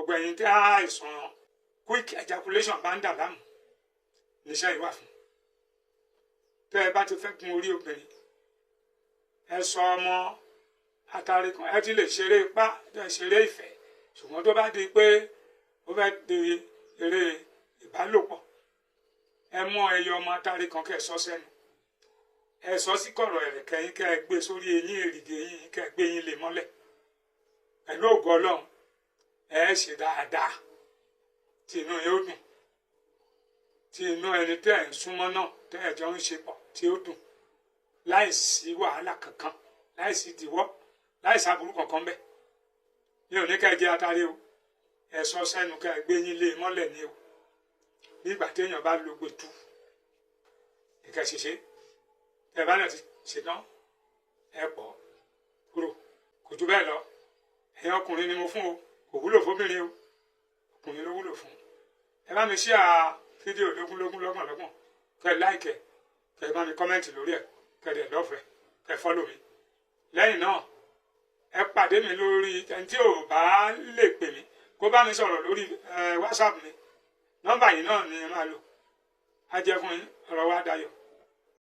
Gbogbo ẹ̀yin tí àìsàn quick ejaculation bá ń dà láàmú, níṣẹ́ yìí wà fún. Tẹ́ ẹ bá ti fẹ́ gun orí obìnrin, ẹ sọ ọmọ atare kan. Ẹ ti lè ṣeré ipá, ẹ ṣeré ìfẹ́, ṣùgbọ́n tó bá di pé ó fẹ́ di eré ìbálòpọ̀, ẹ mú ẹyọ ọmọ atare kan, kẹ́ ẹ sọ sẹ́nu, ẹ sọ sí kọ̀rọ̀ ẹ̀rẹ̀kẹ́ yín, kẹ́ ẹ gbé sórí eyín èrìgì yín, kẹ́ ẹ gbé yín lé mọ́lẹ̀. Pẹ̀lú ògo Ọlọ́run, ẹ ṣe dáadáa, tí inú yóò dùn, tí inú ẹni tẹ́ ẹ̀ ń súnmọ́ náà, tẹ́ ẹ̀ jọ ń ṣe pọ̀, tí ó dùn, láì sí wàhálà kankan, láì sí ìdíwọ́, láì sábúrú kankan bẹ́ẹ̀. Mi ò ní ká ẹ jẹ atare o. Ẹ sọ sẹ́nu, ká ẹ gbé yín lé mọ́lẹ̀ ní o, nígbà téèyàn bá lo gbẹ̀tú ìkẹ́ ṣiṣẹ́. Tẹ́ ẹ bá náà ti ṣetán, ẹ pọ̀ kúrò. Kò jù bẹ́ẹ̀ lọ. Ẹ̀yin ọkùnrin ni mo fún o, kò wúlò fóbìnrin o, ọkùnrin ló wúlò fún. Ẹ bá mi share fídíò lógúnlógún, lọ́gbọ̀nlọ́gbọ̀n, kẹ́ ẹ like, kẹ́ ẹ bá mi comment lórí ẹ̀, kẹ́ ẹ dẹ̀ love, kẹ́ ẹ follow mi. Lẹ́yìn náà, ẹ pàdé mi lórí, ẹni tí ò bá lè pè mí, kó bá mi sọ̀rọ̀ lórí WhatsApp mi. Nọ́mbà yìí náà ni ẹ máa lò. Á jẹ́ fún yín. Ọ̀rọ̀ wa dayọ̀.